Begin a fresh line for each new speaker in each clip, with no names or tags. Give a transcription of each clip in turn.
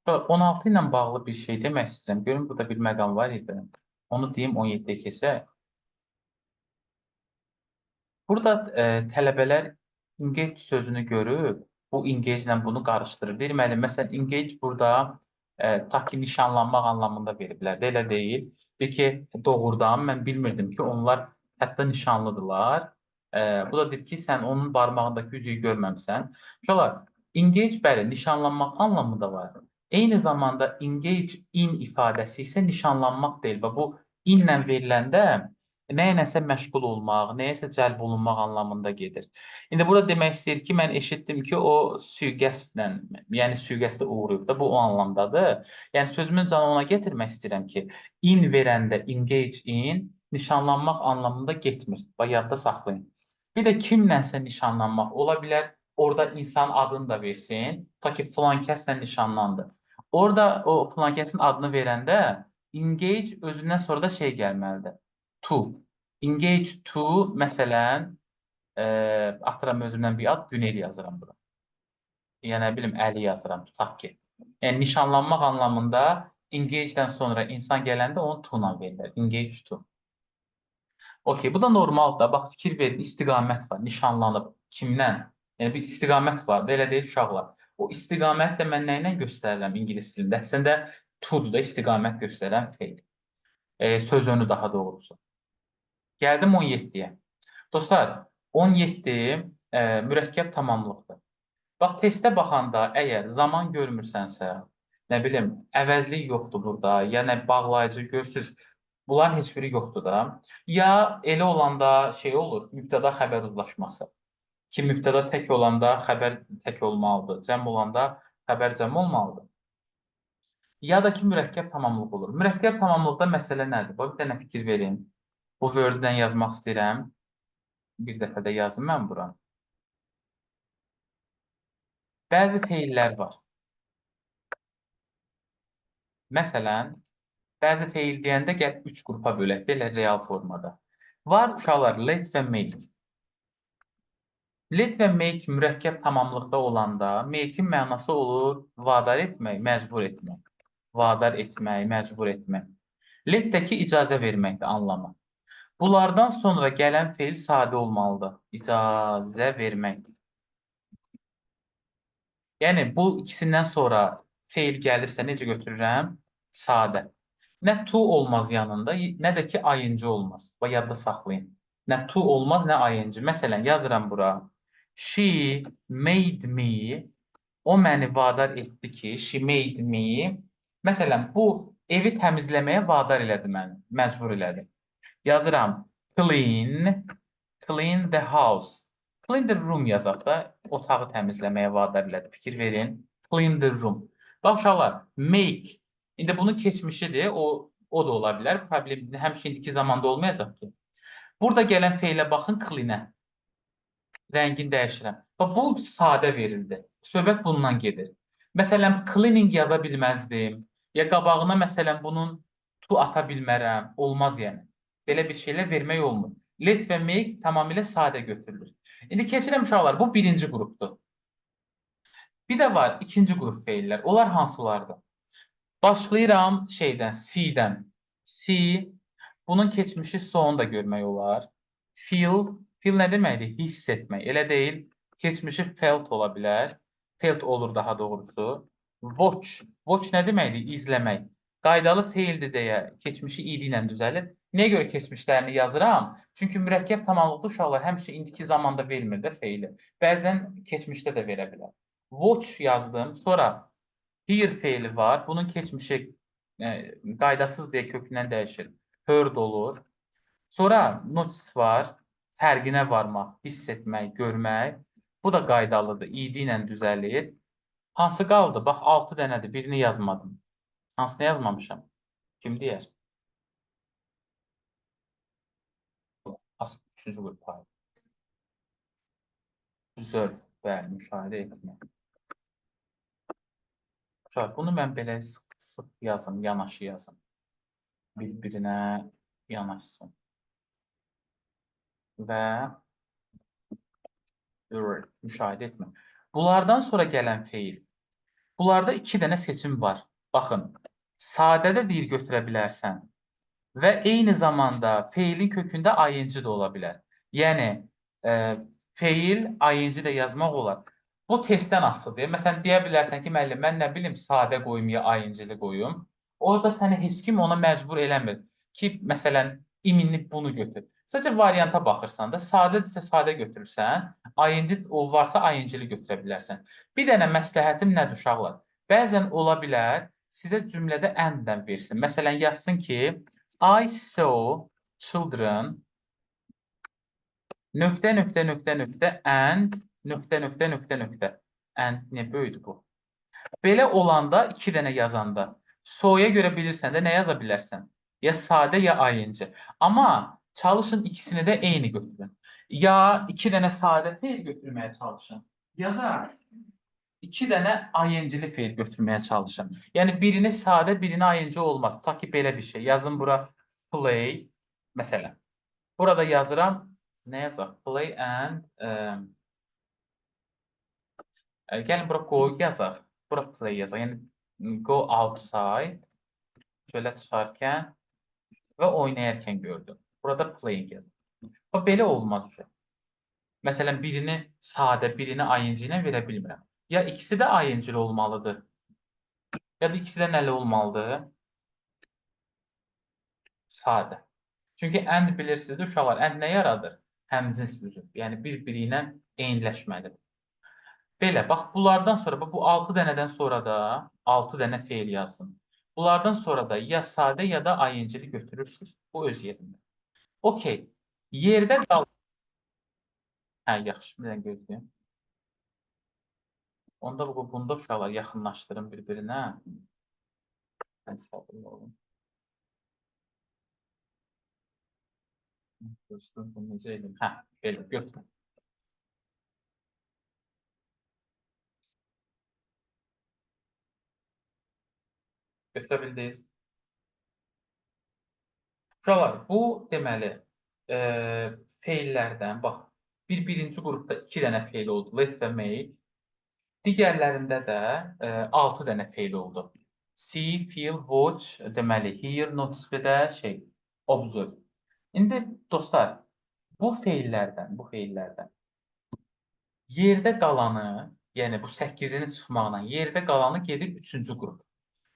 16 ilə bağlı bir şey demək istəyirəm. Görün, burada bir məqam var idi. Onu deyim, 17-yə keçək. Burada tələbələr engage sözünü görüb, bu engage ilə bunu qarışdırır. Deyir, müəllim, məsələn, engage burada ta ki nişanlanmaq anlamında veriblər də, elə deyil. Deyir ki, doğrudan mən bilmirdim ki, onlar hətta nişanlıdırlar. Bu da deyir ki, sən onun barmağındakı üzüyü görməmsən. Uşaqlar, engage, bəli, nişanlanmaq anlamında var. Eyni zamanda engage in ifadəsi isə nişanlanmaq deyil. Və bu inlə veriləndə nəyləsə məşğul olmaq, nəyəsə cəlb olunmaq anlamında gedir. İndi burada demək istəyir ki, mən eşitdim ki, o sui-qəsdlə, yəni sui-qəsdə uğrayıb da, bu o anlamdadır. Yəni sözümün canı ona getirmək istəyirəm ki, in verəndə engage in nişanlanmaq anlamında getmir. Bax, yadda saxlayın. Bir də kimlənsə nişanlanmaq ola bilər. Orada insan adını da versin. Ta ki, filan kəslə nişanlandı. Orada o filan kəsin adını verəndə engage özündən sonra da şey gəlməlidir. To. Engage to, məsələn, atıram özümdən bir ad, Günel yazıram bura. Ya nə bilim, Əli yazıram, tutaq ki. Yəni, nişanlanmaq anlamında engage-dən sonra insan gələndə onu to-la verilir. Engage to. Okey, bu da normaldır. Bax, fikir verin, istiqamət var, nişanlanıb. Kimdən? Yəni, bir istiqamət var, elə deyil uşaqlar. O istiqamət də mən nə ilə göstərirəm ingilis dilində? Əslində, to-dur da istiqamət göstərən feil. Söz önü daha doğrusu. Gəldim 17-yə. Dostlar, 17 mürəkkəb tamamlıqdır. Bax, testə baxanda əgər zaman görmürsənsə, nə bilim, əvəzlik yoxdur burada, ya nə bağlayıcı görürsünüz, bunların heç biri yoxdur da. Ya elə olanda şey olur, mübtəda xəbər uzlaşması. Ki, mübtəda tək olanda xəbər tək olmalıdır, cəm olanda xəbər cəm olmalıdır. Ya da ki, mürəkkəb tamamlıq olur. Mürəkkəb tamamlıqda məsələ nədir? Bax, bir dənə fikir verin. Bu Word-dən yazmaq istəyirəm. Bir dəfə də yazım mən bura. Bəzi feillər var. Məsələn, bəzi feil deyəndə gəl 3 qrupa bölək, belə real formada. Var uşaqlar, let və make. Let və make mürəkkəb tamamlıqda olanda make-in mənası olur vadar etmək, məcbur etmək. Vadar etmək, məcbur etmək. Let-dəki icazə verməkdir anlamı. Bunlardan sonra gələn feil sadə olmalıdır. İcazə vermək. Yəni, bu ikisindən sonra feil gəlirsə necə götürürəm? Sadə. Nə to olmaz yanında, nə də ki ing olmaz. Bax, yadda saxlayın. Nə to olmaz, nə ing. Məsələn, yazıram bura. She made me. O məni vadar etdi ki, she made me. Məsələn, bu evi təmizləməyə vadar elədi məni, məcbur elədi. Yazıram clean, clean the house. Clean the room yazaq da, otağı təmizləməyə vadar elədi. Fikir verin. Clean the room. Bax, uşaqlar, make. İndi bunun keçmişidir, o da ola bilər. Problem həmişə indiki zamanda olmayacaq ki. Burada gələn feilə baxın, clean-ə. Rəngini dəyişirəm. Bax, bu sadə verildi. Söhbət bundan gedir. Məsələn, cleaning yaza bilməzdim. Ya qabağına, məsələn, bunun to ata bilmərəm. Olmaz yəni. Belə bir şeylər vermək olmur. Let və make tamamilə sadə götürülür. İndi keçirəm uşaqlar, bu birinci qrupdur. Bir də var ikinci qrup feillər. Onlar hansılardır? Başlayıram şeydən, see-dən. See, bunun keçmişi saw-nu da görmək olar. Feel, feel nə deməkdir? Hiss etmək. Elə deyil. Keçmişi felt ola bilər. Felt olur daha doğrusu. Watch, watch nə deməkdir? İzləmək. Qaydalı feildir deyə keçmişi ed ilə düzəlir. Niyə görə keçmişlərini yazıram? Çünki mürəkkəb tamamlıqda uşaqlar həmişə indiki zamanda vermir də feili. Bəzən keçmişdə də verə bilər. Watch yazdım. Sonra hear feili var. Bunun keçmişi qaydasız deyə kökündən dəyişir. Heard olur. Sonra notice var. Fərqinə varmaq, hiss etmək, görmək. Bu da qaydalıdır. Ed ilə düzəlir. Hansı qaldı? Bax, 6 dənədir. Birini yazmadım. Hansını yazmamışam? Kim deyər? Üçüncü qrup aid. Observe, bəli, müşahidə etmək. Uşaqlar, bunu mən belə sıx-sıx yazım, yanaşı yazım. Bir-birinə yanaşsın. Və müşahidə etmək. Bunlardan sonra gələn feil. Bunlarda iki dənə seçim var. Baxın, sadə də deyir götürə bilərsən və eyni zamanda feilin kökündə ing də ola bilər. Yəni, feil ing də yazmaq olar. Bu testdən asılıdır. Məsələn, deyə bilərsən ki, müəllim, mən nə bilim, sadə qoyum ya ing-li qoyum. Orada səni heç kim ona məcbur eləmir ki, məsələn, iminli bunu götür. Sadəcə varianta baxırsan da, sadədirsə sadə götürürsən, ing o varsa ing-li götürə bilərsən. Bir dənə məsləhətim nədir uşaqlar? Bəzən ola bilər, sizə cümlədə and-dən versin. Məsələn, yazsın ki, I saw children nöqtə, nöqtə, nöqtə, nöqtə, and nöqtə, nöqtə, nöqtə, nöqtə. And niyə böyüdü bu? Belə olanda, iki dənə yazanda, saw-ya görə bilirsən də nə yaza bilərsən? Ya sadə, ya ing. Amma çalışın ikisini də eyni götürün. Ya iki dənə sadə feil götürməyə çalışın, ya da iki dənə ing-li feil götürməyə çalışın. Yəni birini sadə, birini ing olmaz. Ta ki belə bir şey. Yazın bura play, məsələn. Burada yazıram, nə yazaq? Play and gəlin bura go yazaq. Bura play yazaq. Yəni go outside, çölə çıxarkən və oynayarkən gördüm. Burada playing yazaq. Bax, belə olmaz uşaq. Məsələn, birini sadə, birini ing ilə verə bilmirəm. Ya ikisi də ing-li olmalıdır, ya da ikisi də nəli olmalıdır? Sadə. Çünki and bilirsiniz də uşaqlar, and nə yaradır? Həmcins üzv. Yəni, bir-biri ilə eyniləşməlidir. Belə, bax, bunlardan sonra, bax, bu 6 dənədən sonra da 6 dənə feil yazdım. Bunlardan sonra da ya sadə ya da ing-li götürürsünüz. Bu öz yerində. Okey. Yerdə qal. Hə, yaxşı, bir dənə gözləyim. Onda bunda uşaqlar yaxınlaşdırın bir-birinə. Mən səbirli olun. Dostum, bunu necə edim? Hə, belə, götürün. Götürə bildiniz. Uşaqlar, bu deməli, feillərdən, bax, birinci qrupda 2 dənə feil oldu, let və make. Digərlərində də 6 dənə feil oldu. See, feel, watch, deməli, hear, notice və də observe. İndi dostlar, bu feillərdən yerdə qalanı, yəni bu 8-ini çıxmaqla yerdə qalanı gedir 3-cü qrup.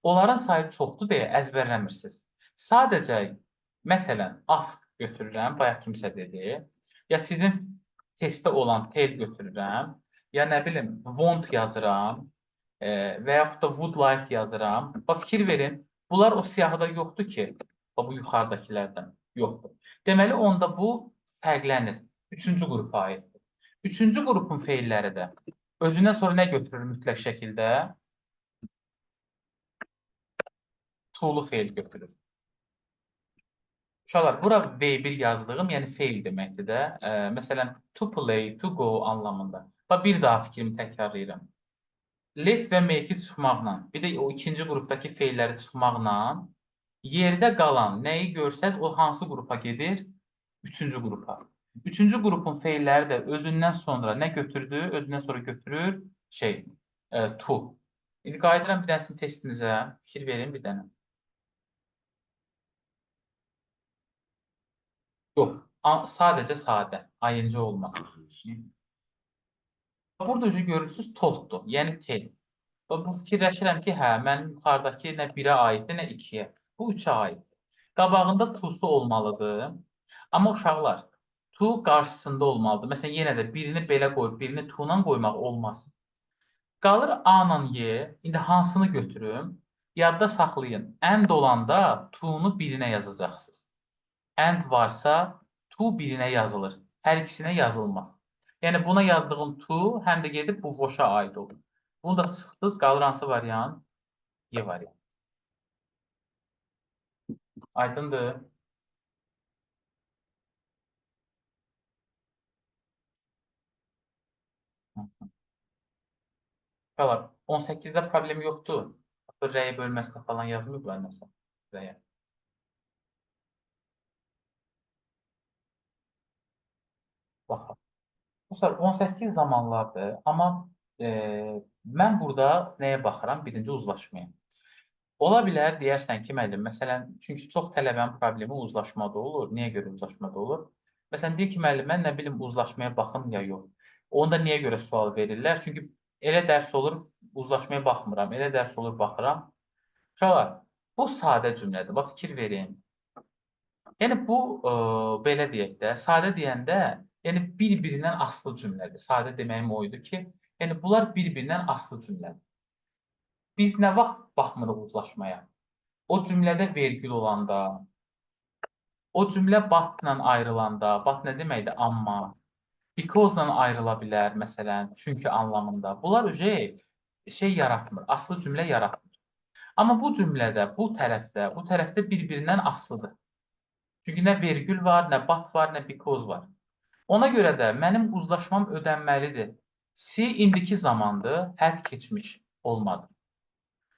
Onların sayı çoxdur deyə əzbərləmirsiniz. Sadəcə, məsələn, ask götürürəm, bayaq kimsə dedi, ya sizin testdə olan tell götürürəm, ya nə bilim, want yazıram, və yaxud da would like yazıram. Bax, fikir verin, bunlar o siyahıda yoxdur ki, bax, bu yuxarıdakilərdən yoxdur. Deməli, onda bu fərqlənir. 3-cü qrupa aiddir. 3-cü qrupun feilləri də özündən sonra nə götürür mütləq şəkildə? To-lu feil götürür. Uşaqlar, bura V1 yazdığım, yəni feil deməkdir də. Məsələn, to play, to go anlamında. Bax, bir daha fikrimi təkrarlayıram. Let və make-i çıxmaqla, bir də o ikinci qrupdakı feilləri çıxmaqla yerdə qalan nəyi görsəz, o hansı qrupa gedir? 3-cü qrupa. 3-cü qrupun feilləri də özündən sonra nə götürdü? Özündən sonra götürür to. İndi qayıdıram bir dənəsini testinizə. Fikir verin bir dənə. Yox, sadəcə sadə, ing olmaz. Burada ucu görürsünüz, totdur, yəni tel. Bu fikirləşirəm ki, hə, mənim yuxarıdakı nə 1-ə aiddir, nə 2-yə. Bu 3-ə aiddir. Qabağında to'su olmalıdır. Amma uşaqlar, to qarşısında olmalıdır. Məsələn, yenə də birini belə qoyub, birini to-la qoymaq olmaz. Qalır A-la Y. İndi hansını götürüm? Yadda saxlayın. And olanda to-nu birinə yazacaqsınız. And varsa to birinə yazılır. Hər ikisinə yazılmaz. Yəni buna yazdığım to həm də gedib bu wash-a aid olur. Bunu da çıxdınız, qalır hansı variant? Y variant. Aydındır. Uşaqlar, 18-də problem yoxdur. Rəyə bölməsinə falan yazmıyıblar nəsə. Rəyə. Baxaq. Dostlar, 18 zamanlardır, amma Mən burada nəyə baxıram? Birinci uzlaşmaya. Ola bilər, deyərsən ki, müəllim, məsələn, çünki çox tələbənin problemi uzlaşmada olur. Niyə görə uzlaşmada olur? Məsələn, deyir ki, müəllim, mən nə bilim uzlaşmaya baxım ya yox. Onda niyə görə sual verirlər? Çünki elə dərs olur, uzlaşmaya baxmıram. Elə dərs olur, baxıram. Uşaqlar, bu sadə cümlədir. Bax, fikir verin. Yəni, bu, belə deyək də, sadə deyəndə, yəni bir-birindən asılı cümlədir. Sadə deməyim o idi ki, yəni bunlar bir-birindən asılı cümlədir. Biz nə vaxt baxmırıq uzlaşmaya? O cümlədə vergül olanda, o cümlə but-la ayrılanda, but nə deməkdir? Amma, because-la ayrıla bilər, məsələn, çünki anlamında. Bunlar şey yaratmır, asılı cümlə yaratmır. Amma bu cümlədə, bu tərəfdə bir-birindən asılıdır. Çünki nə vergül var, nə but var, nə because var. Ona görə də mənim uzlaşmam ödənməlidir. C indiki zamandır, had keçmiş olmadı.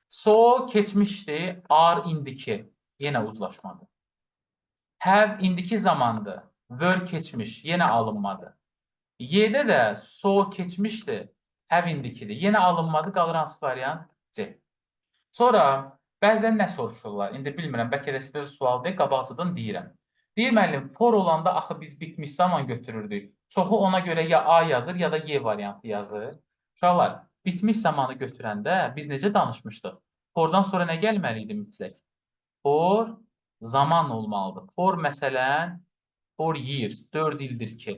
So keçmişdi, are indiki, yenə uzlaşmadı. Have indiki zamandır, were keçmiş, yenə alınmadı. Y-də də so keçmişdi, have indikidir, yenə alınmadı, qalır hansı variant? C. Sonra bəzən nə soruşurlar? İndi bilmirəm, bəlkə də sizə sual deyil, qabaqcadan deyirəm. Deyir müəllim, for olanda axı biz bitmiş zaman götürürdük. Çoxu ona görə ya A yazır, ya da Y variantı yazır. Uşaqlar, bitmiş zamanı götürəndə biz necə danışmışdıq? Fordan sonra nə gəlməli idi mütləq? For zaman olmalıdır. For məsələn, for years, 4 ildir ki.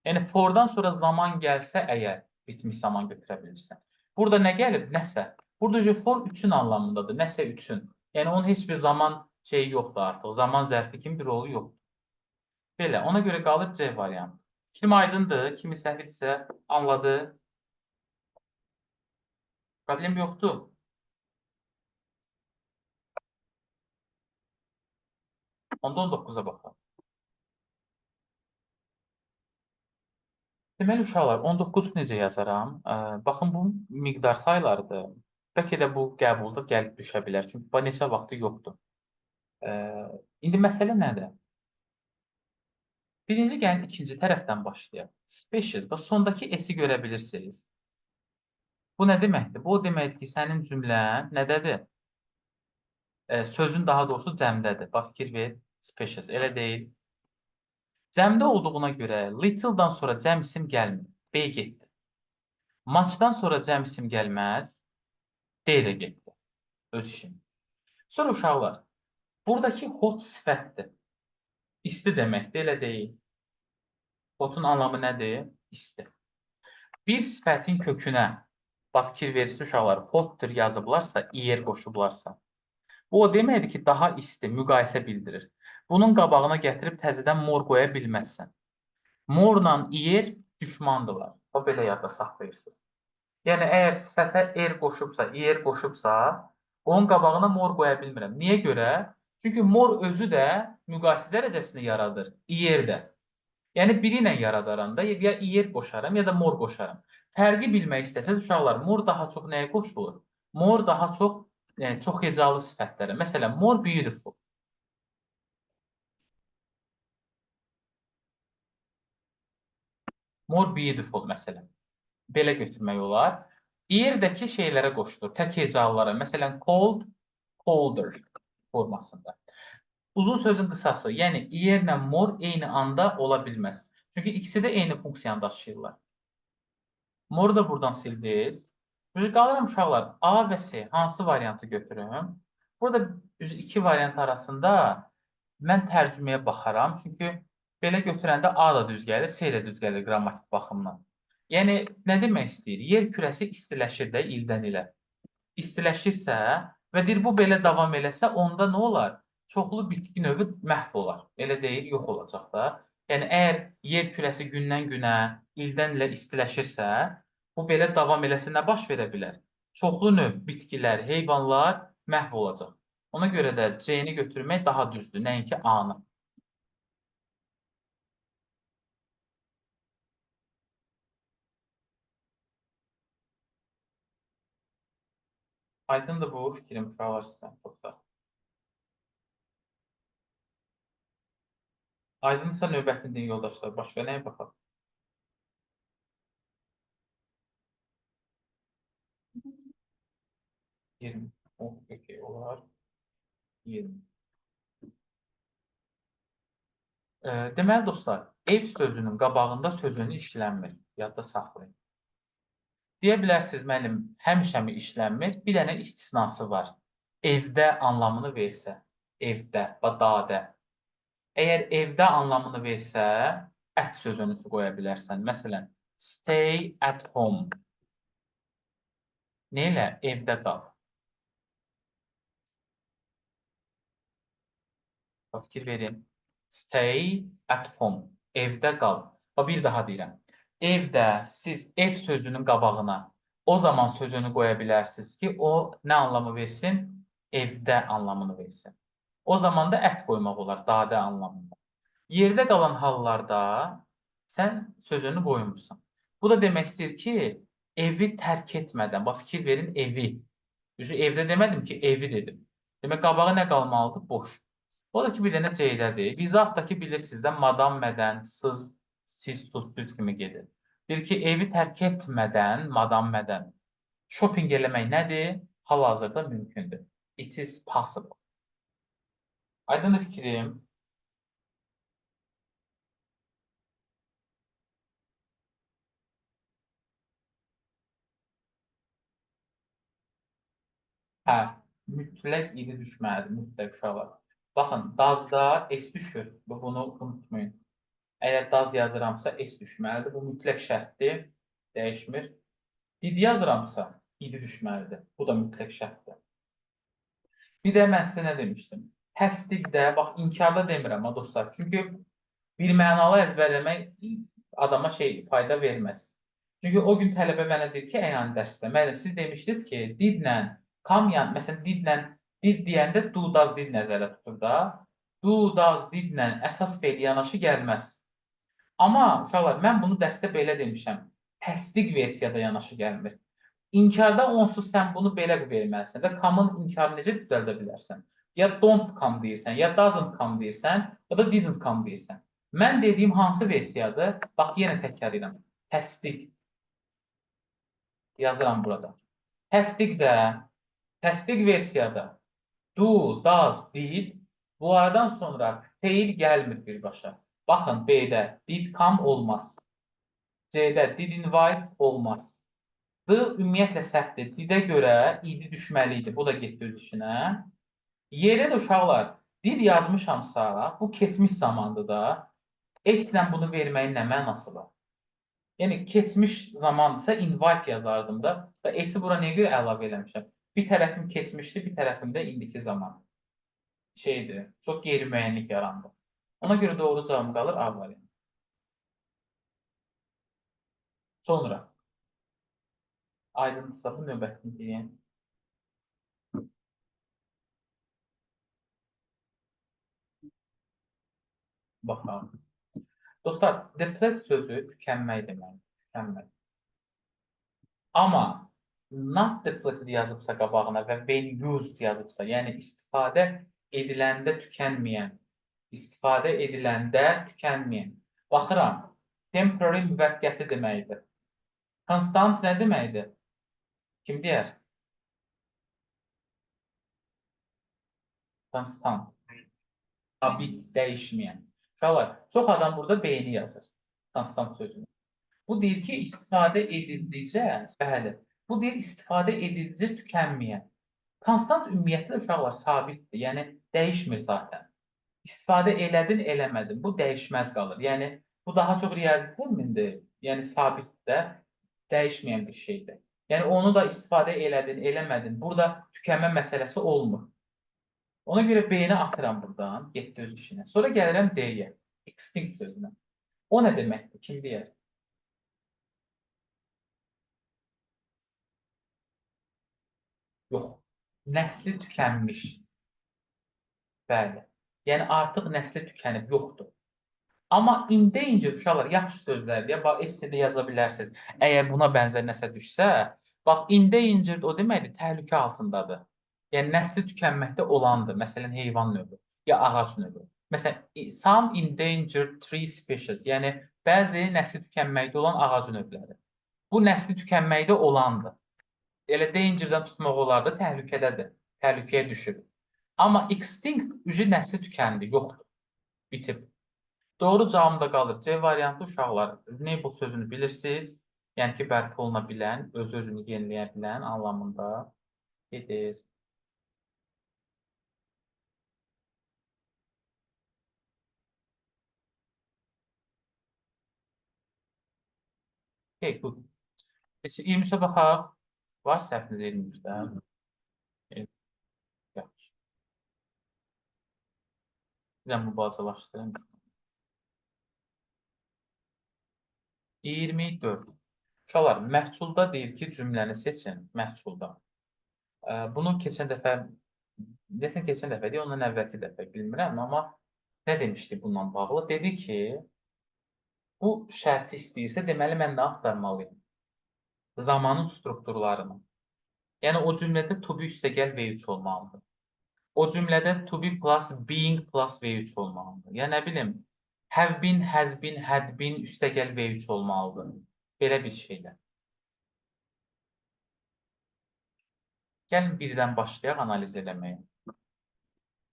Yəni, fordan sonra zaman gəlsə əgər bitmiş zaman götürə bilirsən. Burada nə gəlib? Nəsə. Burada for üçün anlamındadır. Nəsə üçün. Yəni, onun heç bir zaman şeyi yoxdur artıq. Zaman zərfi kimi bir rolu yoxdur. Belə, ona görə qalır C variantı. Kim aydındır, kimi səhv etsə anladı. Problem yoxdur. Onda 19-a baxalım. Deməli, uşaqlar, 19-u necə yazaram? Baxın, bu miqdar saylarıdır. Bəlkə də bu qəbulda gəlib düşə bilər. Çünki neçə vaxtı yoxdur. İndi məsələ nədir? Birinci gəlin ikinci tərəfdən başlayaq. Species. Bax, sondakı S-i görə bilirsiniz. Bu nə deməkdir? Bu o deməkdir ki, sənin cümlən nədədir? Sözün daha doğrusu cəmdədir. Bax, fikir ver. Species. Elə deyil. Cəmdə olduğuna görə little-dan sonra cəm isim gəlmir. B getdi. Much-dan sonra cəm isim gəlməz. D də getdi. Öz işim. Sonra uşaqlar, buradakı hot sifətdir. İsti deməkdir, elə deyil. Hotun anlamı nədir? İsti. Bir sifətin kökünə, bax, fikir verirsiniz uşaqlar, hotdur yazıblarsa, yer qoşublarsa. Bu o deməkdir ki, daha isti, müqayisə bildirir. Bunun qabağına gətirib təzədən more qoya bilməzsən. More-la yer düşmandırlar. O belə yadda saxlayırsınız. Yəni, əgər sifətə er qoşubsa, yer qoşubsa, onun qabağına more qoya bilmirəm. Niyə görə? Çünki more özü də müqayisə dərəcəsini yaradır, yer də. Yəni, biri ilə yaradaram da, ya yer qoşaram, ya da more qoşaram. Fərqi bilmək istəsəniz, uşaqlar, more daha çox nəyə qoşulur? More daha çox, yəni, çox hecalı sifətlərə. Məsələn, more beautiful. More beautiful, məsələn. Belə götürmək olar. Yerdəki şeylərə qoşulur, tək hecalılara. Məsələn, cold, colder formasında. Uzun sözün qısası, yəni yerlə more eyni anda ola bilməz. Çünki ikisi də eyni funksiyanı daşıyırlar. More'u da buradan sildiniz. Qalıram uşaqlar, A və C hansı variantı götürüm? Burada iki variant arasında mən tərcüməyə baxaram. Çünki belə götürəndə A da düz gəlir, C də düz gəlir qrammatik baxımdan. Yəni, nə demək istəyir? Yer kürəsi istiləşir də ildən ilə. İstiləşirsə və deyir, bu belə davam eləsə, onda nə olar? Çoxlu bitki növü məhv olar. Elə deyil, yox olacaq da. Yəni, əgər yer kürəsi gündən günə, ildən ilə istiləşirsə, bu belə davam eləsə nə baş verə bilər? Çoxlu növ bitkilər, heyvanlar məhv olacaq. Ona görə də C-ni götürmək daha düzdür, nəinki A-nı. Aydındır bu fikrim uşaqlar sizə, dostlar. Aydınsa növbətini deyin yoldaşlar. Başqa nəyə baxaq? 20. Okey, olar. 20. Deməli dostlar, ev sözünün qabağında sözünü işlənmir. Yadda saxlayın. Deyə bilərsiniz, müəllim, həmişəmi işlənmir? Bir dənə istisnası var. Evdə anlamını versə, evdə, badadə. Əgər evdə anlamını versə, at sözünü qoya bilərsən. Məsələn, stay at home. Nə ilə? Evdə qal. Fikir verin. Stay at home. Evdə qal. Bax, bir daha deyirəm. Evdə siz ev sözünün qabağına o zaman sözünü qoya bilərsiniz ki, o nə anlamı versin? Evdə anlamını versin. O zaman da at qoymaq olar, dadə anlamında. Yerdə qalan hallarda sən sözünü qoymursan. Bu da demək istəyir ki, evi tərk etmədən, bax fikir verin, evi. Düzü, evdə demədim ki, evi dedim. Demək, qabağı nə qalmalıdır? Boş. O da ki, bir dənə C-dədir. Vizahtdakı bilirsiniz də, madam, mədən, sız, siz, sus, düz kimi gedir. Deyir ki, evi tərk etmədən, madam, mədən, shopping eləmək nədir? Hal-hazırda mümkündür. It is possible. Aydındır fikrim. Hə, mütləq idi düşməlidir, mütləq uşaqlar. Baxın, does-da S düşür. Bunu unutmayın. Əgər does yazıramsa S düşməlidir. Bu mütləq şərtdir, dəyişmir. Did yazıramsa idi düşməlidir. Bu da mütləq şərtdir. Bir də mən sizə nə demişdim? Təsdiqdə, bax, inkarda demirəm, ha, dostlar. Çünki bir mənalı əzbərləmək adama fayda verməz. Çünki o gün tələbə mənə deyir ki, əyani dərsdə, müəllim, siz demişdiniz ki, didlə, come yan, məsələn, didlə, did deyəndə do, does, did nəzərdə tutur da. Do, does, didlə əsas feil yanaşı gəlməz. Amma uşaqlar, mən bunu dərsdə belə demişəm. Təsdiq versiyada yanaşı gəlmir. İnkarda onsuz sən bunu belə verməlisən və come-ın inkarını necə düzəldə bilərsən? Ya don't come deyirsən, ya doesn't come deyirsən, ya da didn't come deyirsən. Mən dediyim hansı versiyadır? Bax, yenə təkrar edirəm. Təsdiq. Yazıram burada. Təsdiqdə, təsdiq versiyada do, does, did bunlardan sonra feil gəlmir birbaşa. Baxın, B-də did come olmaz. C-də did invite olmaz. D ümumiyyətlə səhvdir. Did-ə görə idi düşməli idi. Bu da getdi öz işinə. Yerə də uşaqlar, did yazmışamsa, bu keçmiş zamandır da. S ilə bunu verməyin nə mənası var? Yəni, keçmiş zamandırsa invite yazardım da. Və S-i bura niyə görə əlavə eləmişəm? Bir tərəfim keçmişdi, bir tərəfim də indiki zaman. Şeydir, çox qeyri-müəyyənlik yarandı. Ona görə doğru cavabım qalır A variantı. Sonra, aydındırsa bu növbətini deyim. Baxalım. Dostlar, deplete sözü tükənmək deməkdir. Tükənmək. Amma not depleted yazıbsa qabağına və when used yazıbsa, yəni istifadə ediləndə tükənməyən, istifadə ediləndə tükənməyən. Baxıram, temporary müvəqqəti deməkdir. Constant nə deməkdir? Kim deyər? Constant. Sabit, dəyişməyən. Uşaqlar, çox adam burada B-ni yazır. Constant sözünü. Bu deyir ki, istifadə edildikcə, bəli, bu deyir istifadə edildikcə tükənməyən. Konstant ümumiyyətlə uşaqlar sabitdir, yəni dəyişmir zaten. İstifadə elədin, eləmədin, bu dəyişməz qalır. Yəni bu daha çox riyazi termindir, yəni sabit də dəyişməyən bir şeydir. Yəni onu da istifadə elədin, eləmədin, burada tükənmə məsələsi olmur. Ona görə B-ni atıram buradan, getdi öz işinə. Sonra gəlirəm D-yə, extinct sözünə. O nə deməkdir, kim deyər? Yox, nəsli tükənmiş. Bəli, yəni artıq nəsli tükənib, yoxdur. Amma endangered uşaqlar, yaxşı sözlərdir. Bax, essede yaza bilərsiniz. Əgər buna bənzər nəsə düşsə, bax, endangered o deməkdir, təhlükə altındadır. Yəni, nəsli tükənməkdə olandır. Məsələn, heyvan növü ya ağac növü. Məsələn, some endangered tree species, yəni bəzi nəsli tükənməkdə olan ağac növləri. Bu, nəsli tükənməkdə olandır. Elə danger'dan tutmaq olar da, təhlükədədir. Təhlükəyə düşüb. Amma extinct ücü nəsli tükəndi, yoxdur. Bitib. Doğru cavabım da qalır. C variantı uşaqlar. Renewable sözünü bilirsiniz. Yəni ki, bərpa oluna bilən, öz-özünü yeniləyə bilən anlamında gedir. Okay, good. 23-ə baxaq. Var səhviniz 23-də. Yaxşı. Bir də mübadiləşdirin. 24. Uşaqlar, məhsulda deyir ki, cümləni seçin. Məhsulda. Bunu keçən dəfə, deyəsən keçən dəfə deyil, ondan əvvəlki dəfə bilmirəm, amma nə demişdi bununla bağlı? Dedi ki, bu şərti istəyirsə, deməli mən nə axtarmalıyım? Zamanın strukturlarını. Yəni, o cümlədə to be üstəgəl V3 olmalıdır. O cümlədə to be plus being plus V3 olmalıdır. Ya nə bilim, have been, has been, had been üstəgəl V3 olmalıdır. Belə bir şeylə. Gəlin birdən başlayaq analiz eləməyə.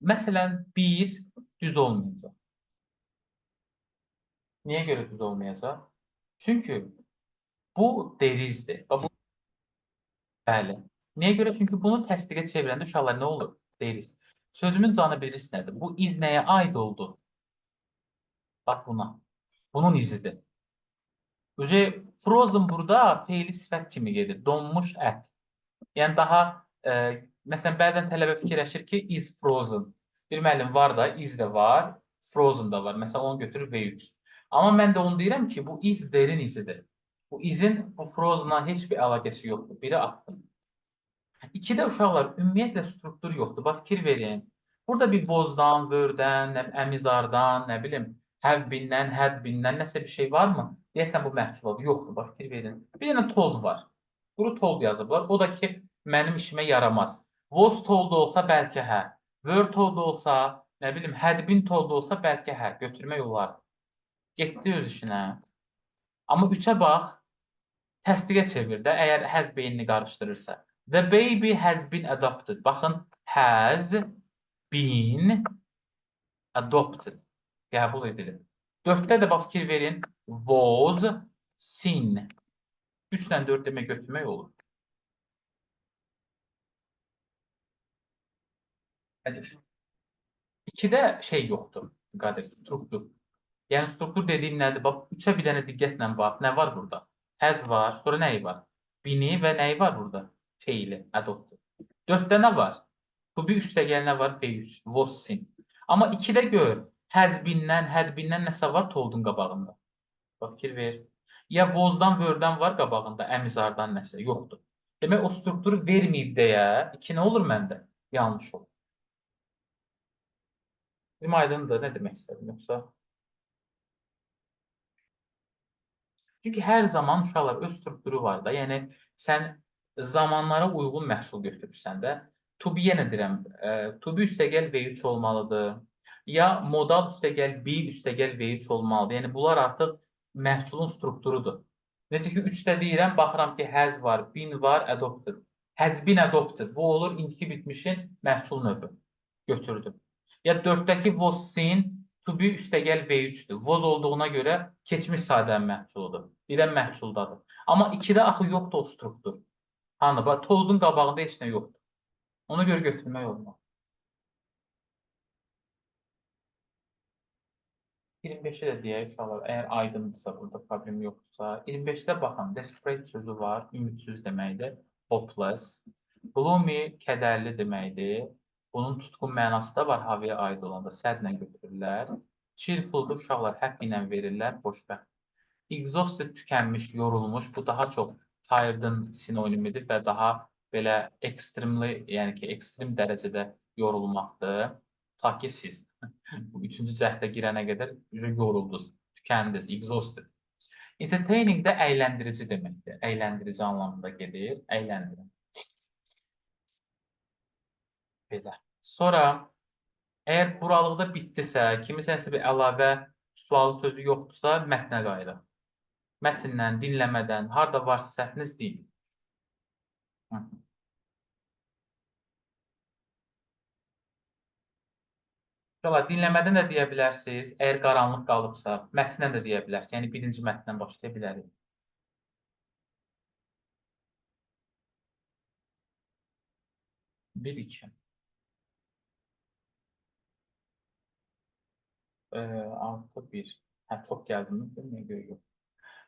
Məsələn, bir düz olmayacaq. Niyə görə düz olmayacaq? Çünki bu derizdir. Bu... Bəli. Niyə görə? Çünki bunu təsdiqə çevirəndə uşaqlar nə olur? Deriz. Sözümün canı bilirsin nədir? Bu iz nəyə aid oldu? Bax buna. Bunun izidir. Uje frozen burada feili sifət kimi gedir. Donmuş ət. Yəni daha məsələn bəzən tələbə fikirləşir ki, is frozen. Bir müəllim var da, is də var, frozen da var. Məsələn onu götürür V3. Amma mən də onu deyirəm ki, bu is derin izidir. Bu izin bu frozen'a heç bir əlaqəsi yoxdur. Biri atdım. İkidə uşaqlar ümumiyyətlə struktur yoxdur. Bax fikir verin. Burada bir was-dan, were-dən, əmizardan, nə bilim, have been-dən, had been-dən nəsə bir şey varmı? Deyəsən bu məhsuladır. Yoxdur. Bax fikir verin. Bir dənə told var. Quru told yazıblar. O da ki mənim işimə yaramaz. Was told olsa bəlkə hə. Were told olsa, nə bilim, had been told olsa bəlkə hə. Götürmək olar. Getdi öz işinə. Amma 3-ə bax. Təsdiqə çevir də, əgər has beynini qarışdırırsa. The baby has been adopted. Baxın, has been adopted. Qəbul edilib. 4-də də bax fikir verin. Was seen. 3 ilə 4 demək götürmək olur. 2-də şey yoxdur. Qadir, struktur. Yəni struktur dediyim nədir? Bax, 3-ə bir dənə diqqətlə bax. Nə var burada? Has var. Sonra nəyi var? Bini və nəyi var burada? Feili, adopted. 4-də nə var? Bu bir üstəgəl nə var? V3, was seen. Amma 2-də gör, has been-dən, had been-dən nəsə var toldun qabağında. Bax, fikir ver. Ya was-dan, were-dən var qabağında, əmizardan nəsə yoxdur. Demək, o strukturu verməyib deyə 2 nə olur məndə? Yanlış olur. Bizim aydındır, nə demək istədim yoxsa? Çünki hər zaman uşaqlar öz strukturu var da. Yəni, sən zamanlara uyğun məhsul götürürsən də. To be yenə deyirəm, to be üstəgəl V3 olmalıdır. Ya modal üstəgəl be üstəgəl V3 olmalıdır. Yəni, bunlar artıq məhsulun strukturudur. Necə ki, 3-də deyirəm, baxıram ki, has var, been var, adopted. Has been adopted. Bu olur indiki bitmişin məhsul növü. Götürdüm. Ya 4-dəki was seen, to be üstəgəl V3-dür. Was olduğuna görə keçmiş sadənin məhsuludur. Birən məhsuldadır. Amma 2-də axı yoxdur o struktur. Hanı, bax, toldun qabağında heç nə yoxdur. Ona görə götürmək olmaz. 25-i də deyək uşaqlar, əgər aydındırsa, burada problem yoxdursa. 25-də baxın, desperate sözü var, ümidsiz deməkdir, hopeless. Gloomy, kədərli deməkdir. Bunun tutqun mənası da var, havaya aid olanda sədlə götürürlər. Cheerful-dur, uşaqlar happy ilə verirlər, xoşbəxt. Exhausted, tükənmiş, yorulmuş, bu daha çox tired-ın sinonimidir və daha belə extremely, yəni ki, ekstrem dərəcədə yorulmaqdır. Ta ki siz bu üçüncü cəhdə girənə qədər yoruldunuz, tükəndiniz, exhausted. Entertaining də əyləndirici deməkdir. Əyləndirici anlamında gedir, əyləndirən. Belə. Sonra, əgər buralıqda bitdisə, kimisə bir əlavə sualı sözü yoxdursa, mətnə qayıdaq. Mətndən, dinləmədən, harda varsa səhviniz deyin. Hı. Uşaqlar, dinləmədən də deyə bilərsiniz. Əgər qaranlıq qalıbsa, mətndən də deyə bilərsiniz. Yəni, birinci mətndən başlaya bilərik. 1, 2. 6, 1. Hə, çox gəldim. Bilmirəm, görə yox.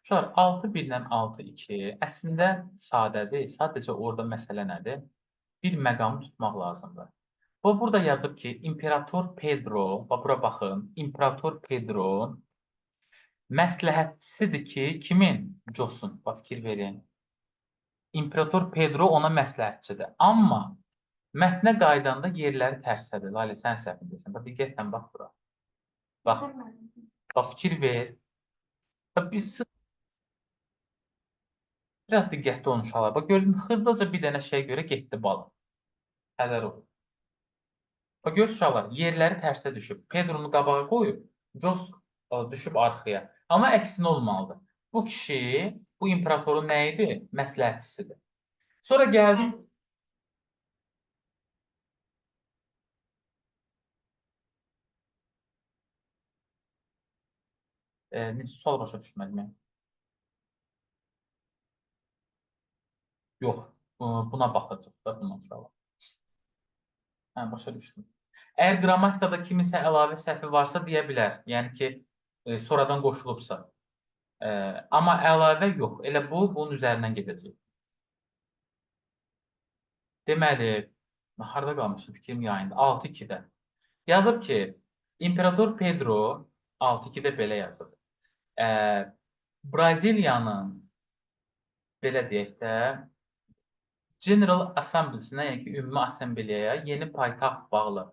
Uşaqlar, 6, 1 ilə 6, 2 əslində sadədir. Sadəcə orada məsələ nədir? Bir məqamı tutmaq lazımdır. Bu, burada yazıb ki, İmperator Pedro, bax, bura baxın, İmperator Pedro məsləhətçisidir ki, kimin? Josun, bax, fikir verin. İmperator Pedro ona məsləhətçidir. Amma mətnə qayıdanda yerləri tərsədir. Lalə, sən səhvindəsən. Bax, diqqətlə bax bura. Bax, bax, fikir ver. Bax, biz biraz diqqətli olun uşaqlar. Bax, gördün, xırdaca bir dənə şeyə görə getdi balım. Həzər olun. Bax, gör uşaqlar, yerləri tərsə düşüb. Pedronu qabağa qoyub, Jos düşüb arxaya. Amma əksinə olmalıdır. Bu kişi, bu imperatorun nə idi? Məsləhətçisidir. Sonra gəldi. Necə sual başa düşmədim mən. Yox, buna baxacaq da buna uşaqlar. Hə, başa düşdüm. Əgər qrammatikada kiminsə əlavə səhvi varsa deyə bilər. Yəni ki, sonradan qoşulubsa. Amma əlavə yox. Elə bu, bunun üzərindən gedəcək. Deməli, harada qalmışım? Fikrim yayında. 6-2-də. Yazıb ki, İmperator Pedro 6-2-də belə yazıb. Braziliyanın, belə deyək də, General Assembly-sinə, yəni ki, Ümumi Assambleyaya yeni paytaxt bağlı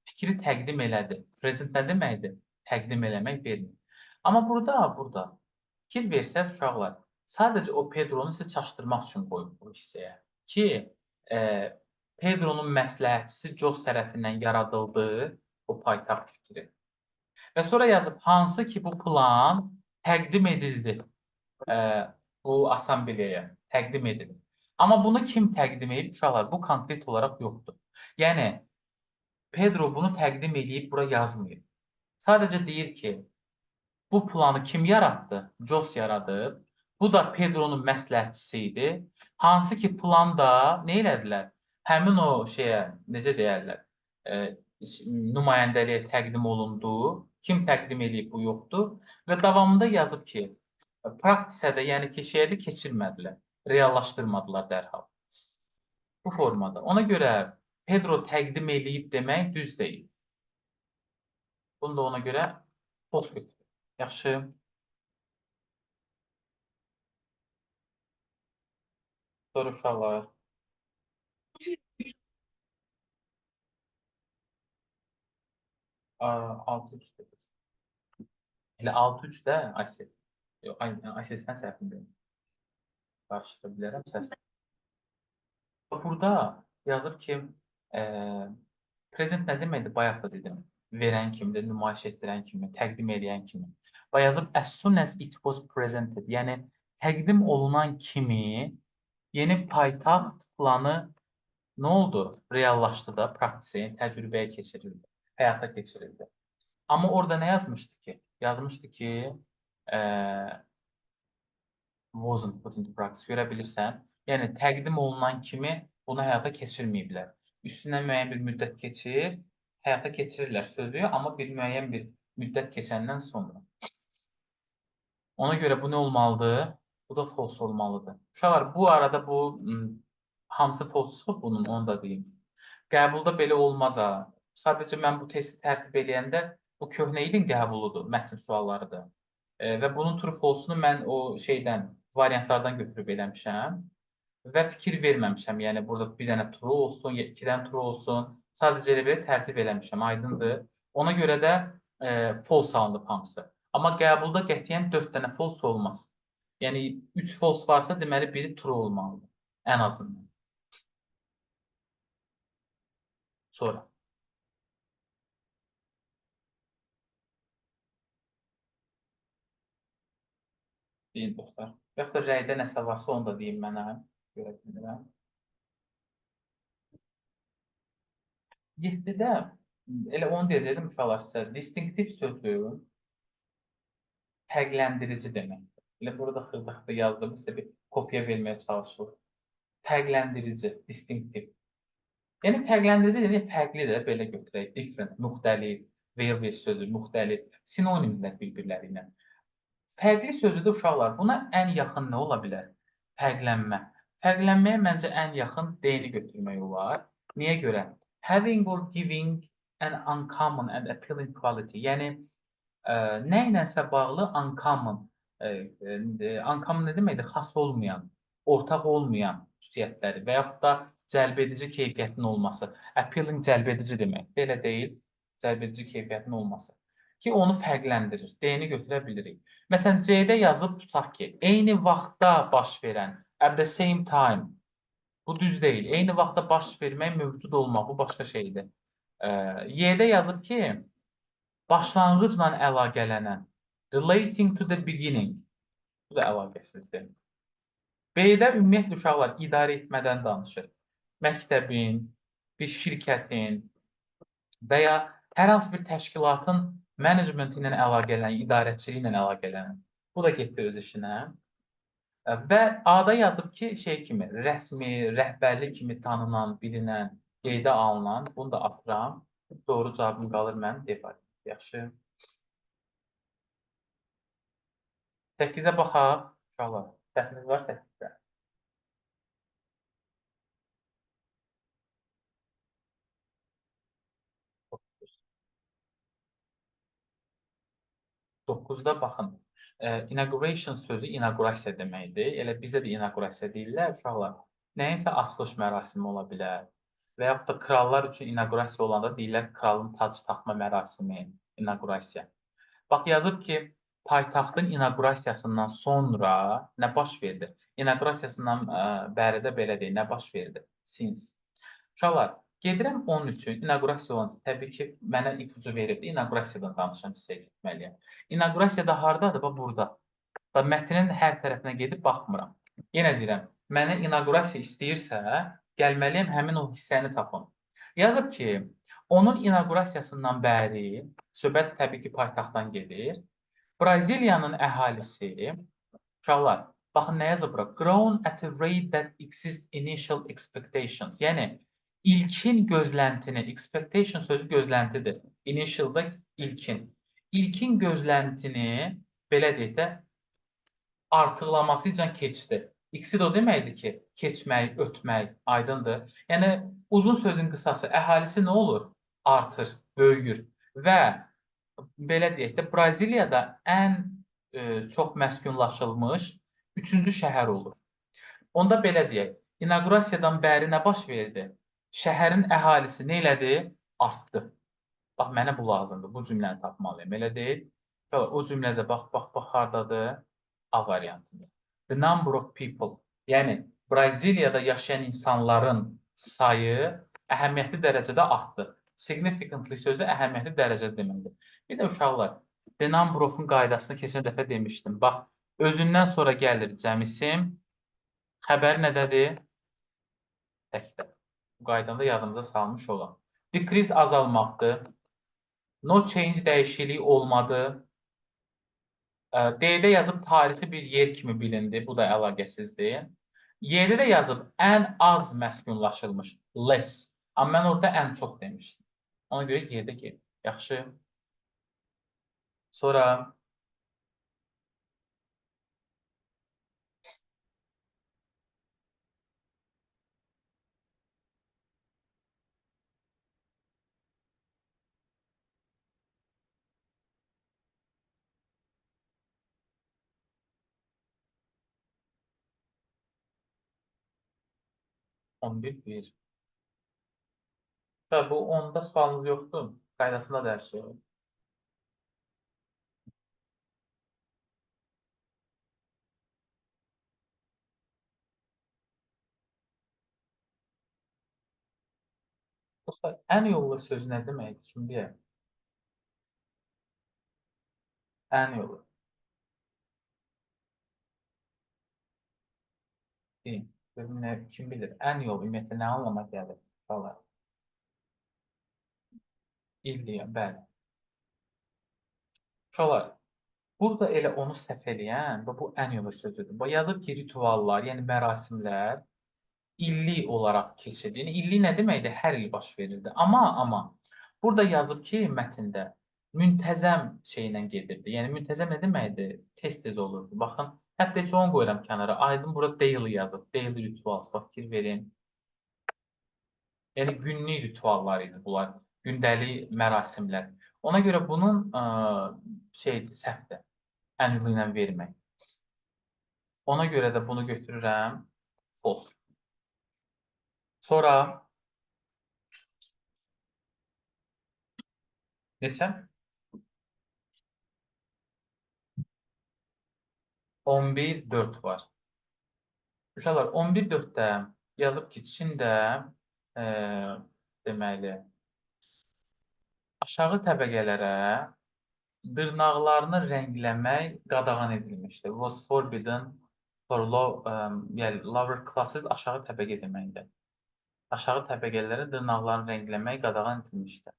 fikri təqdim elədi. Prezident nə deməkdir? Təqdim eləmək, vermək. Amma burada fikir versəz uşaqlar, sadəcə o Pedronu sizi çaşdırmaq üçün qoyub bu hissəyə ki, Pedronun məsləhətçisi Jos tərəfindən yaradıldı o paytaxt fikri. Və sonra yazıb, hansı ki bu plan təqdim edildi bu assambleyaya, təqdim edildi. Amma bunu kim təqdim edib uşaqlar? Bu konkret olaraq yoxdur. Yəni, Pedro bunu təqdim edib, bura yazmayıb. Sadəcə deyir ki, bu planı kim yaratdı? Jos yaradıb. Bu da Pedro'nun məsləhətçisi idi. Hansı ki, planda nə elədilər? Həmin o şeyə, necə deyərlər, nümayəndəliyə təqdim olundu. Kim təqdim eləyib, bu yoxdur. Və davamında yazıb ki, praktisədə, yəni ki, şeyə də keçirmədilər, reallaşdırmadılar dərhal. Bu formada. Ona görə Pedro təqdim eləyib demək düz deyil. Bunu da ona görə post götürür. Yaxşı. Sonra uşaqlar. 6-3 dediniz. Elə 6-3 də Aysel. Yox, Aysel sən səhvindəyim. Qarışdıra bilərəm səs. Burada yazıb ki, prezident nə deməkdir? Bayaq da dedim. Verən kimdir, nümayiş etdirən kimi, təqdim eləyən kimi. Və yazıb as soon as it was presented. Yəni təqdim olunan kimi yeni paytaxt planı nə oldu? Reallaşdı da, praktisaya, yəni təcrübəyə keçirildi, həyata keçirildi. Amma orada nə yazmışdı ki? Yazmışdı ki, wasn't put into practice. Görə bilirsən. Yəni təqdim olunan kimi bunu həyata keçirməyiblər. Üstündən müəyyən bir müddət keçir, həyata keçirirlər sözü, amma bir müəyyən bir müddət keçəndən sonra. Ona görə bu nə olmalıdır? Bu da false olmalıdır. Uşaqlar, bu arada bu hamısı false çıxıb bunun, onu da deyim. Qəbulda belə olmaz ha. Sadəcə mən bu testi tərtib eləyəndə bu köhnə ilin qəbuludur, mətn suallarıdır. Və bunun true false-unu mən o şeydən, variantlardan götürüb eləmişəm və fikir verməmişəm. Yəni burada bir dənə true olsun, ya iki dənə true olsun. Sadəcə elə belə tərtib eləmişəm, aydındır. Ona görə də false alınıb hamısı. Amma qəbulda qətiyyən 4 dənə false olmaz. Yəni 3 false varsa, deməli biri true olmalıdır, ən azından. Sonra. Deyin dostlar. Və yaxud da rəydə nəsə varsa onu da deyim mənə. Görə bilmirəm. 7-də elə onu deyəcəkdim uşaqlar sizə. Distinktiv sözü fərqləndirici deməkdir. Elə burada xırda-xırda yazdım, sizə bir kopya verməyə çalışılır. Fərqləndirici, distinktiv. Yəni fərqləndirici demək fərqlidir, belə götürək. Different, müxtəlif, various sözü, müxtəlif, sinonimdirlər bir-birləri ilə. Fərqli sözü də uşaqlar, buna ən yaxın nə ola bilər? Fərqlənmə. Fərqlənməyə məncə ən yaxın D-ni götürmək olar. Niyə görə? Having or giving an uncommon and appealing quality. Yəni, nə ilənsə bağlı uncommon. Uncommon nə deməkdir? Xas olmayan, ortaq olmayan xüsusiyyətləri və yaxud da cəlb edici keyfiyyətin olması. Appealing cəlb edici deməkdir. Elə deyil, cəlb edici keyfiyyətin olması. Ki, onu fərqləndirir. D-ni götürə bilirik. Məsələn, C-də yazıb tutaq ki, eyni vaxtda baş verən, at the same time. Bu düz deyil. Eyni vaxtda baş vermək, mövcud olmaq, bu başqa şeydir. Y-də yazıb ki, başlanğıcla əlaqələnən, relating to the beginning. Bu da əlaqəsizdir. B-də ümumiyyətlə uşaqlar idarə etmədən danışır. Məktəbin, bir şirkətin və ya hər hansı bir təşkilatın menecmenti ilə əlaqələnən, idarəçiliyi ilə əlaqələnən. Bu da getdi öz işinə. Və A-da yazıb ki, şey kimi, rəsmi, rəhbərlik kimi tanınan, bilinən, qeydə alınan, bunu da atıram. Doğru cavabım qalır mənim D variantı. Yaxşı. 8-ə baxaq. Uşaqlar, səhviniz var 8-də. 9-da baxın. Inauguration sözü inaugurasiya deməkdir. Elə bizə də inaugurasiya deyirlər uşaqlar. Nəyinsə açılış mərasimi ola bilər. Və yaxud da krallar üçün inaugurasiya olanda deyirlər kralın tac taxma mərasimi, inaugurasiya. Bax, yazıb ki, paytaxtın inaugurasiyasından sonra nə baş verdi? İnaugurasiyasından bəri də belə deyil, nə baş verdi? Since. Uşaqlar, gedirəm onun üçün, inaugurasiya olanda təbii ki, mənə ipucu veribdi, inaugurasiyadan danışan hissəyə getməliyəm. İnaugurasiya da hardadır? Bax, burada. Bax, mətnin hər tərəfinə gedib baxmıram. Yenə deyirəm, mənə inaugurasiya istəyirsə, gəlməliyəm həmin o hissəni tapım. Yazıb ki, onun inaugurasiyasından bəri, söhbət təbii ki, paytaxtdan gedir, Braziliyanın əhalisi, uşaqlar, baxın nə yazıb bura? Grown at a rate that exceeds initial expectations. Yəni, ilkin gözləntini, expectation sözü gözləntidir. Initial da ilkin. İlkin gözləntini, belə deyək də, artıqlaması ilə keçdi. Exceed o deməkdir ki, keçmək, ötmək, aydındır. Yəni, uzun sözün qısası, əhalisi nə olur? Artır, böyüyür. Və belə deyək də, Braziliyada ən çox məskunlaşılmış 3-cü şəhər olur. Onda belə deyək, inaugurasiyadan bəri nə baş verdi? Şəhərin əhalisi nə elədi? Artdı. Bax, mənə bu lazımdır. Bu cümləni tapmalıyam. Elə deyil. O cümlədə bax, bax, bax, hardadır? A variantında. The number of people. Yəni, Braziliyada yaşayan insanların sayı əhəmiyyətli dərəcədə artdı. Significantly sözü əhəmiyyətli dərəcədə deməkdir. Bir də uşaqlar, the number of-un qaydasını keçən dəfə demişdim. Bax, özündən sonra gəlir cəm isim. Xəbəri nədədir? Təkdə. Bu qaydanı da yadımıza salmış olaq. Decrease azalmaqdır. No change dəyişiklik olmadı. D-də yazıb tarixi bir yer kimi bilindi. Bu da əlaqəsizdir. Y-də də yazıb ən az məskunlaşılmış. Less. Amma mən orada ən çox demişdim. Ona görə Y-də gedir. Yaxşı. Sonra 11, 1. Tabii bu 10'da sualımız yoktu. Qaydasında da hər şey var. Dostlar, ən yollu söz nə deməkdir? Kim deyər? Ən yolu. Deyin. Görüm nə, kim bilir? Ən yol ümumiyyətlə nə anlama gəlir? Uşaqlar. İllik, bəli. Uşaqlar, burada elə onu səhv eləyən və bu annual sözüdür. Bu yazıb ki, rituallar, yəni mərasimlər illik olaraq keçirilir. Yəni illik nə deməkdir? Hər il baş verirdi. Amma burada yazıb ki, mətndə müntəzəm şeylə gedirdi. Yəni müntəzəm nə deməkdir? Tez-tez olurdu. Baxın, hətta heç onu qoyuram kənara. Aydın burada daily yazıb. Daily rituals. Bax, fikir verin. Yəni günlük rituallar idi bunlar. Gündəlik mərasimlər. Ona görə bunun şeydir, səhvdir. Annual ilə vermək. Ona görə də bunu götürürəm. False. Sonra neçə? 11.4 var. Uşaqlar, 11.4-də yazıb ki, Çində deməli, aşağı təbəqələrə dırnaqlarını rəngləmək qadağan edilmişdi. Was forbidden for low, yəni lower classes aşağı təbəqə deməkdir. Aşağı təbəqələrə dırnaqlarını rəngləmək qadağan edilmişdi.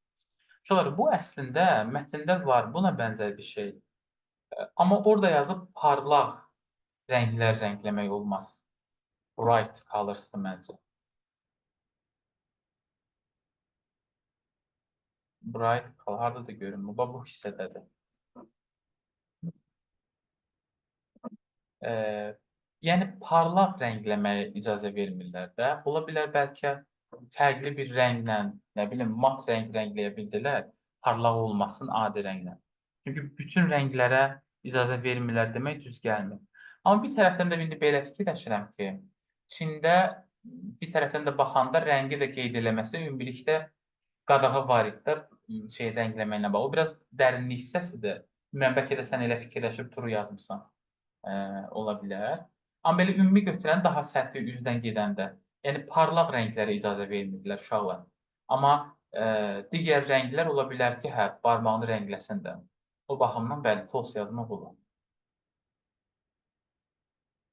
Uşaqlar, bu əslində mətndə var, buna bənzər bir şey. Amma orada yazıb parlaq rənglər rəngləmək olmaz. Bright colors'dır məncə. Bright color, harada da görünmür. Bax, bu hissədədir. Yəni parlaq rəngləməyə icazə vermirlər də. Ola bilər bəlkə fərqli bir rənglə, nə bilim, mat rəng rəngləyə bildilər, parlaq olmasın adi rənglə. Çünki bütün rənglərə icazə vermirlər demək düz gəlmir. Amma bir tərəfdən də indi belə fikirləşirəm ki, Çində bir tərəfdən də baxanda rəngi də qeyd eləməsi ümumilikdə qadağa var idi də şey rəngləməklə bağlı. O biraz dərinlik hissəsidir. Bilmirəm, bəlkə də sən elə fikirləşib turu yazmısan. Ola bilər. Amma belə ümumi götürən daha səthi üzdən gedəndə, yəni parlaq rənglərə icazə vermirdilər uşaqlar. Amma digər rənglər ola bilər ki, hə, barmağını rəngləsin də. O baxımdan bəli, false yazmaq olar.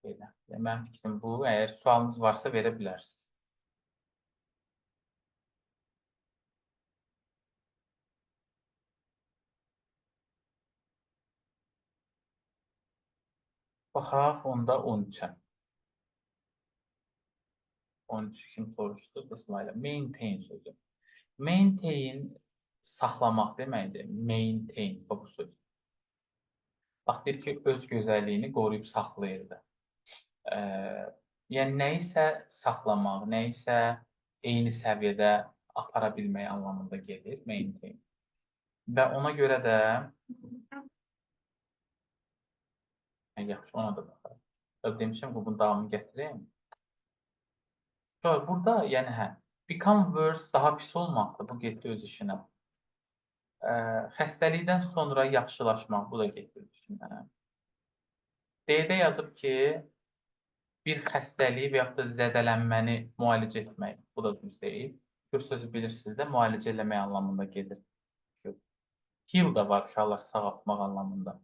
Belə. Yəni, mənim fikrim bu. Əgər sualınız varsa verə bilərsiniz. Baxaq, onda 13-ə. 13 kim soruşdu? Qısmayla. Maintain sözü. Maintain saxlamaq deməkdir. Maintain, bax bu söz. Bax, deyir ki, öz gözəlliyini qoruyub saxlayırdı. Yəni, nəyisə saxlamaq, nəyisə eyni səviyyədə apara bilmək anlamında gedir. Maintain. Və ona görə də yaxşı, ona da baxarıq. Demişəm ki, bunun davamını gətirim. Sonra burada, yəni hə, become worse daha pis olmaqdır. Bu getdi öz işinə. Xəstəlikdən sonra yaxşılaşmaq, bu da getdi öz işinə. D-də yazıb ki, bir xəstəliyi və yaxud da zədələnməni müalicə etmək, bu da düz deyil. Kür sözü bilirsiniz də, müalicə eləmək anlamında gedir. Heal da var uşaqlar, sağaltmaq anlamında.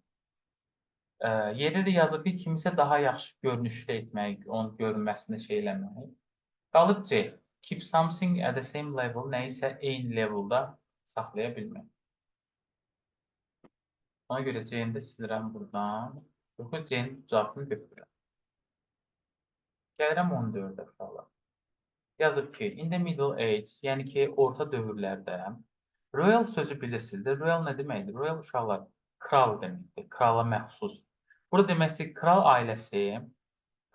Y-də də yazıb ki, kimisə daha yaxşı görünüşlü etmək, onun görünməsini şey eləmək. Qalır C. Keep something at the same level, nəyisə eyni levelda saxlaya bilmək. Ona görə C-ni də silirəm buradan. Yoxsa C-nin cavabını götürürəm. Gəlirəm 14-ə uşaqlar. Yazıb ki, in the middle age, yəni ki, orta dövrlərdə royal sözü bilirsiniz də. Royal nə deməkdir? Royal uşaqlar kral deməkdir. Krala məxsus. Burada demək ki, kral ailəsi,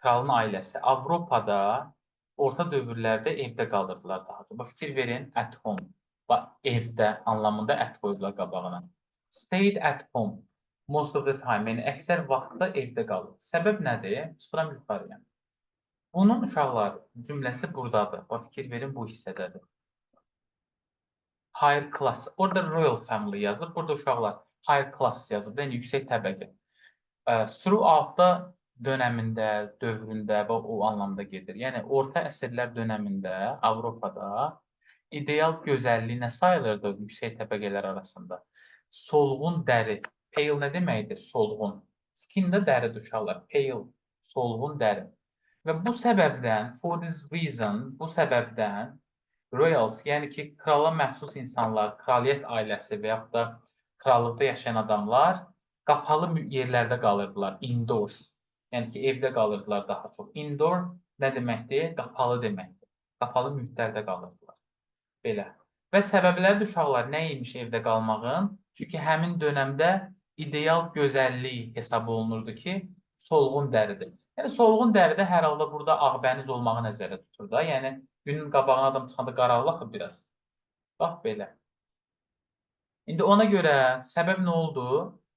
kralın ailəsi Avropada orta dövrlərdə evdə qalırdılar daha çox. Bax, fikir verin, at home. Bax, evdə anlamında at qoydular qabağına. Stayed at home most of the time, yəni əksər vaxtda evdə qalır. Səbəb nədir? Çıxıram yuxarıya. Bunun uşaqlar cümləsi buradadır. Bax, fikir verin, bu hissədədir. Higher class. Orada royal family yazıb. Burada uşaqlar higher class yazıb. Yəni yüksək təbəqə. Throughout-da dönəmində, dövründə və o anlamda gedir. Yəni orta əsrlər dönəmində Avropada ideal gözəllik nə sayılırdı yüksək təbəqələr arasında? Solğun dəri. Pale nə deməkdir? Solğun. Skin də dəridir uşaqlar. Pale, solğun dəri. Və bu səbəbdən, for this reason, bu səbəbdən Royals, yəni ki, krala məxsus insanlar, kraliyyət ailəsi və yaxud da krallıqda yaşayan adamlar qapalı yerlərdə qalırdılar, indoors. Yəni ki, evdə qalırdılar daha çox. Indoor nə deməkdir? Qapalı deməkdir. Qapalı mühitlərdə qalırdılar. Belə. Və səbəbləri də uşaqlar nə imiş evdə qalmağın? Çünki həmin dönəmdə ideal gözəllik hesab olunurdu ki, solğun dəridir. Yəni, solğun dəridə hər halda burada ağbəniz olmağı nəzərdə tutur da. Yəni, günün qabağına adam çıxanda qaralır axı biraz. Bax, belə. İndi ona görə səbəb nə oldu?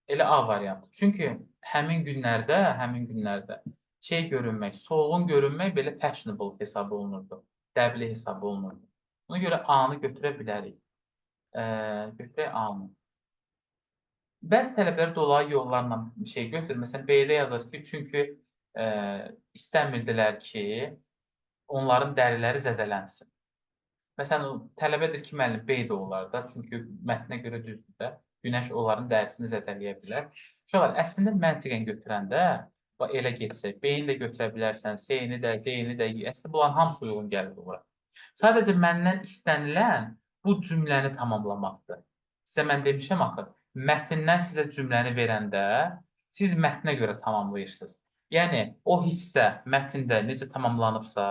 Elə A variantı. Çünki həmin günlərdə şey görünmək, solğun görünmək belə fashionable hesab olunurdu. Dəbli hesab olunurdu. Ona görə A-nı götürə bilərik. Götürək A-nı. Bəzi tələbələr dolayı yollarla şey götürür. Məsələn, B-də yazır ki, çünki istəmirdilər ki, onların dəriləri zədələnsin. Məsələn, tələbədir ki, müəllim, B də olar da, çünki mətnə görə düzdür də, günəş onların dərisini zədələyə bilər. Uşaqlar, əslində məntiqən götürəndə, elə getsək, B-ni də götürə bilərsən, C-ni də, D-ni də, əslində bunların hamısı uyğun gəlir ora. Sadəcə məndən istənilən bu cümləni tamamlamaqdır. Sizə mən demişəm axı, mətndən sizə cümləni verəndə siz mətnə görə tamamlayırsınız. Yəni, o hissə mətndə necə tamamlanıbsa,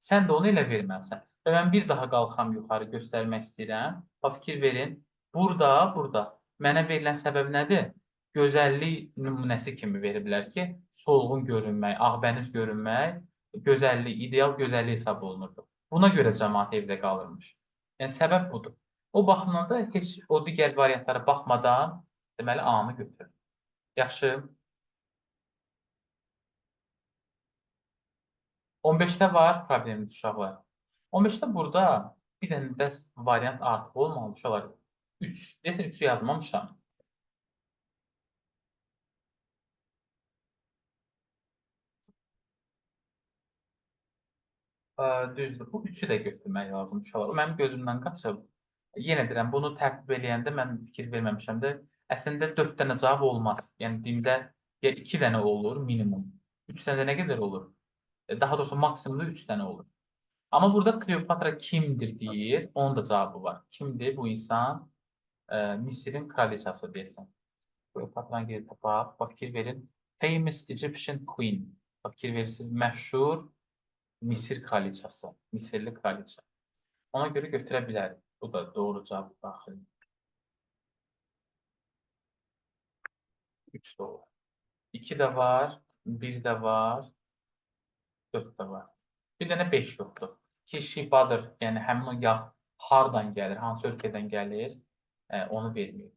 sən də onu elə verməlisən. Və mən bir daha qalxıram yuxarı göstərmək istəyirəm. Bax, fikir verin. Burada mənə verilən səbəb nədir? Gözəllik nümunəsi kimi veriblər ki, solğun görünmək, ağbəniz görünmək, gözəllik, ideal gözəllik hesab olunurdu. Buna görə cəmaat evdə qalırmış. Yəni, səbəb budur. O baxımdan da heç o digər variantlara baxmadan, deməli, A-nı götürür. Yaxşı. 15-də var problemimiz uşaqlar. 15-də burada bir dənə də variant artıq olmalı uşaqlar. 3. Deyəsən 3-ü yazmamışam. Düzdür. Bu 3-ü də götürmək lazım uşaqlar. O mənim gözümdən qaçıb. Yenə deyirəm, bunu tərtib eləyəndə mən fikir verməmişəm də. Əslində 4 dənə cavab olmaz. Yəni dində ya 2 dənə olur minimum. 3 dənə də nə qədər olur? Daha doğrusu maksimumda 3 dənə olur. Amma burada Kleopatra kimdir deyir, onun da cavabı var. Kimdir bu insan? Misirin kraliçası deyəsən. Kleopatranı geri tapaq. Bax, fikir verin. Famous Egyptian Queen. Bax, fikir verirsiniz, məşhur Misir kraliçası. Misirli kraliça. Ona görə götürə bilərik. Bu da doğru cavab daxil. 3 də olar. 2 də var, 1 də var, 4 də var. Bir dənə 5 yoxdur. Ki, shea butter, yəni həmin o yağ hardan gəlir, hansı ölkədən gəlir, onu verməyib.